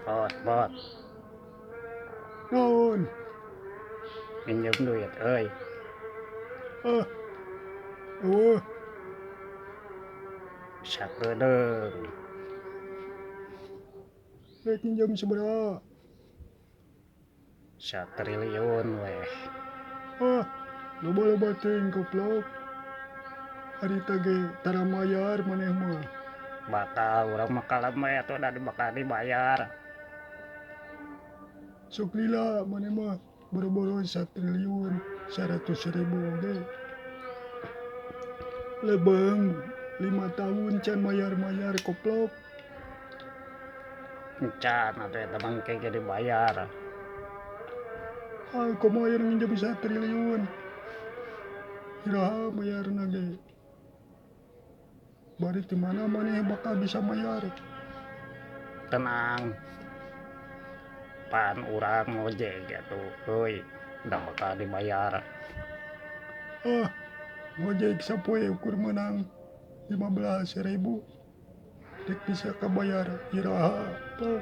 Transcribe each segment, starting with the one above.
Bot, bot. Naon? Minjem duit euy. Ah. Eueuh. Sakedeung. Rek minjem sabaraha? Satriliun weh. Ah, loba-loba teuing goblok. Harita ge tara mayar maneh mah. Bakal urang mah kalem we atuh da bakal dibayar. Sok lila maneh mah boro-boro satriliun 100.000 oge. Lebeung 5 tahun can mayar-mayar koplok. Can atuh eta mah engke ge dibayar. Ah, komo aya nu nginjem satriliun. Iraha mayarna ge. Bari ti mana maneh bakal bisa mayar? Tenang. Pan urang ngojek atuh euy, da bakal dibayar. Ah, ngojek sapoe ukur meunang 15.000. Rek bisa kabayar iraha plok.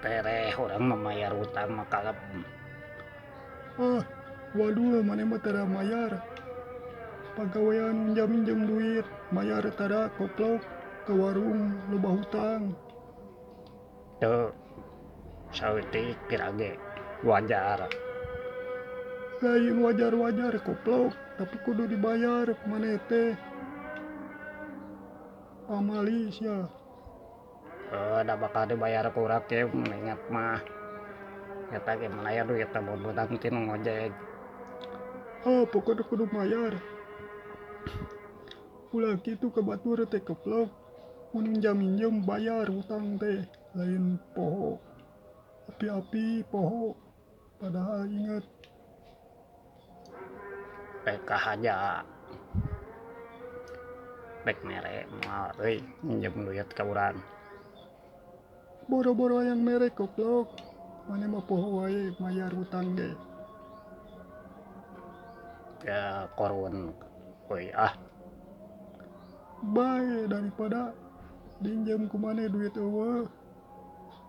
Tereh urang mah mayar utang mah kalem. Ah, waduh maneh mah tara mayar. Pagawean minjam-minjem duit, mayar tara koplok, ke warung loba hutang. Teu saeutik kira ge wajar. Lain wajar-wajar koplok, tapi kudu dibayar maneh teh. Pamali sia. Da bakal dibayar ku urang ge ingat mah. Eta ge mun aya duit teh beunang ti nu ngojek. Ah, pokokna kudu mayar. Ulah kitu ka batur teh koplok. Mun minjam-minjem bayar hutang teh, lain poho. Api-api poho, padahal inget. Rek kahaja. Rek mere moal euy minjem duit ka urang. Boro-boro hayang mere koplok, maneh mah poho wae mayar hutang ge. Ya korun euy ah. Bae daripada dinjem ku maneh duit eueuh.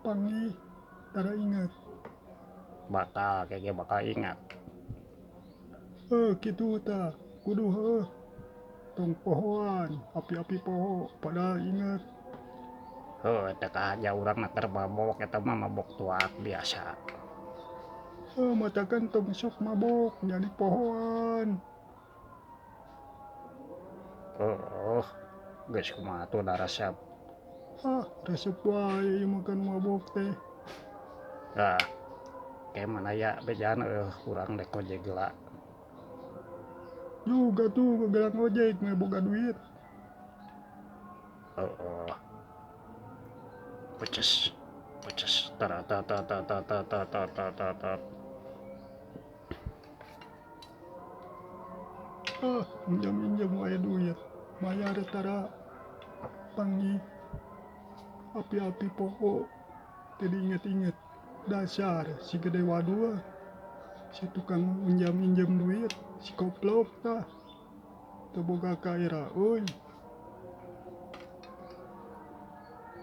Panggih tara inget. Bakal ge bakal ingat. Heuh kitu tah, kudu heuh. Tong pohoan, api-api poho padahal inget. Heuh teu kahaja urang mah keur mabok eta mah mabok tuak biasa. Heuh matakan tong sok mabok jadi pohoan. Heuh, geus kumaha atuh da resep. Ah, resep wae ieu mah kan mabok teh. Tah, ke mana ya bejaan eueuh urang rek ngojek heula. Juga tuh gegelang ngojek mah boga duit. Heeh. Peces, peces, ta ta ta ta ta ta ta ta ta ta ta. Ah, minjam-minjem wae duit, bayar tara panggih. Api-api poho, teu diinget-inget. Dasar si gede wadul, si tukang minjam-minjem duit, si koplok tah. Teu boga kaira euy.